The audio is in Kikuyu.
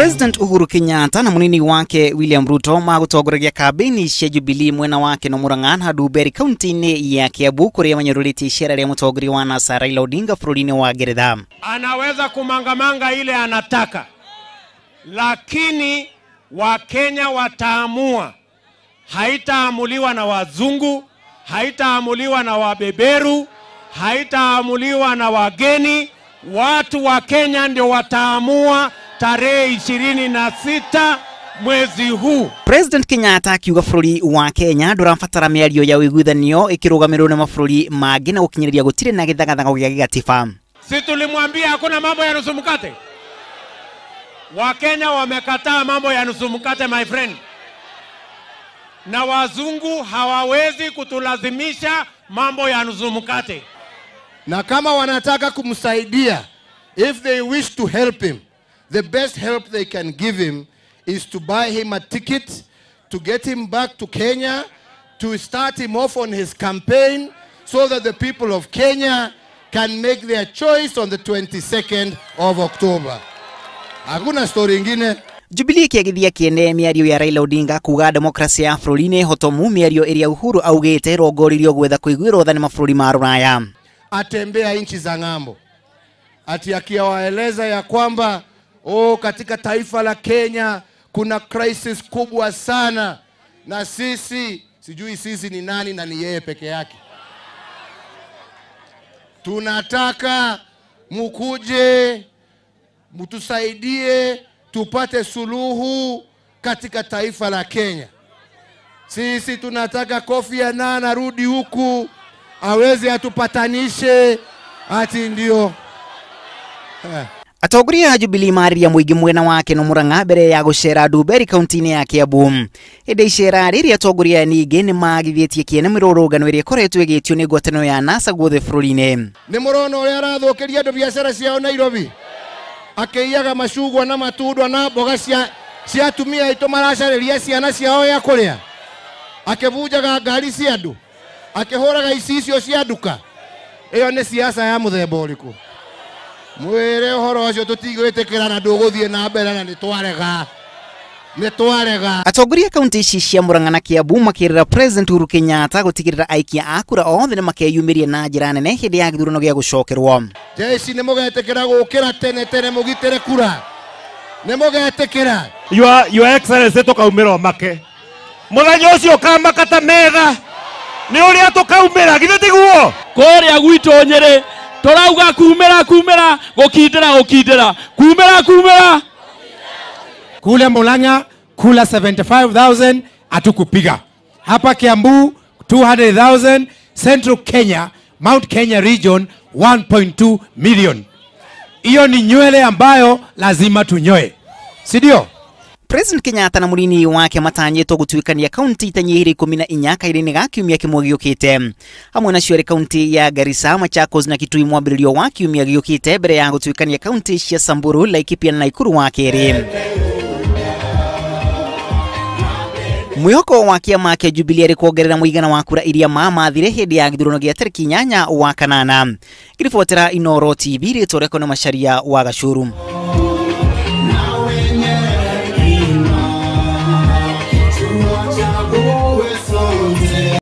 President Uhuru Kenyatta na munini wake William Ruto magutongoragia kambeni cia Jubilee mwena wake no Murang'a na Ndumberi kaunti-inĩ ya Kiambu kuria manyũrũrĩtie icera rĩa mũtongoria wa NASA Raila Odinga bũrũri-inĩ wa Ngeretha. Anaweza kumangamanga ile anataka, lakini Wakenya wataamua. Haitaamuliwa na wazungu, haitaamuliwa na wabeberu, haitaamuliwa na wageni. Watu wa Kenya ndio wataamua tarehe 26 mwezi huu. President Kenyatta akiuga bũrũri wa Kenya ndũrabatara mĩario ya ũiguithanio ĩkĩrũgamĩrĩrwo nĩ mabũrũri mangĩ na gũkinyĩrĩria gũtirĩ na gĩthagathago gĩa gĩgatiba. Si tulimwambia hakuna mambo ya nusu mkate? Wakenya wamekataa mambo ya nusu mkate, my friend. Na wazungu hawawezi kutulazimisha mambo ya nusu mkate. Na kama wanataka kumsaidia, if they wish to help him, the best help they can give him is to buy him a ticket, to get him back to Kenya, to start him off on his campaign so that the people of Kenya can make their choice on the 22nd of October. Hakuna story ingine. Jubilee kĩagithia kĩene mĩario ya Raila Odinga kuga demokrasia ya bũrũri nĩ hotomu, mĩario ĩrĩa Uhuru augĩte ĩrongorĩrio gwetha kũiguĩrwo tha nĩ mabũrũri ma rũraya. Atembea nchi za ng'ambo ati akiwaeleza ya kwamba oh, katika taifa la Kenya kuna crisis kubwa sana, na sisi sijui sisi ni nani na ni yeye peke yake. Tunataka mukuje mtusaidie tupate suluhu katika taifa la Kenya. Sisi tunataka Kofi Annan arudi huku aweze atupatanishe, ati ndio. Atongoria a Jubilee marĩria mũingĩ mwena wake no Murang'a mbere ya gũcera Ndumberi kaunti-inĩ ya Kiambu. Hĩndĩ icera rĩrĩ atongoria ningĩ nĩ magithĩtie kĩene mĩrũrũngano ĩrĩa ĩkoretwo ĩgĩtio nĩ ngwatanĩro ya NASA guothe bũrũri-inĩ. Nĩ mũrona ũrĩa arathũkĩria andũ biacara ciao Nairobi, akĩiyaga macungwa na matunda na mboga cia atumia aitũ maracarĩria ciana ciao ya kũrĩa, akĩbunjaga ngari cia andũ, akĩhũraga icicio cia nduka. Ĩyo nĩ siasa ya mũthemba ũrĩkũ? Mwĩre ũhoro ũcio tũtigwĩtĩkĩra na ndũgũthiĩ na mbere na nĩtwarega. Nĩtwarega. Atongoria kaunti ici cia Murang'a na Kiambu makĩrĩra President Uhuru Kenyatta gũtigĩrĩra aikia a kura othe nĩ makeyumĩria na njĩra nene hĩndĩ ya gĩthurano gĩa gũcokerwo. Jeshi nĩ mũgetĩkĩra gũkĩra tene tene mũgitĩre kura. Nĩ mũgetĩkĩra. Your Excellency tũkaumĩra ũmake. Mũthenya ũcio ũkamaka ta metha. Nĩ ũrĩa tũkaumĩra githĩ tiguo? Kũrĩa gwitũ Nyĩrĩ tũrauga kumĩra kumĩra gũkindĩra gũkindĩra kumĩra kumĩra. Kule Murang'a kula 75,000 atukupiga. Hapa Kiambu 200,000, Central Kenya, Mount Kenya region 1.2 million. Hiyo ni nywele ambayo lazima tunyoe, si ndio? President Kenyatta na munini wake matanyĩtwo gũtuĩkania kaunti itanyihĩire 14 kahinda-inĩ ga kiumia kĩmwe gĩũkĩte. Hamwe nacio arĩ kaunti ya Garissa, Machakos na Kitui mwambĩrĩrio wa kiumia gĩũkĩte mbere ya gũtuĩkania kaunti cia Samburu, Laikipia na Nakuru wa kerĩ. Mwĩhoko wa kĩama kĩa Jubilee arĩ kuongerera mũigana wa kura iria mamathire hĩndĩ ya gĩthurano gĩa tarĩki 8 wa kanana. Ngĩribotera Inooro TV, rĩtwa rĩakwa nĩ Macharia wa Gacuru.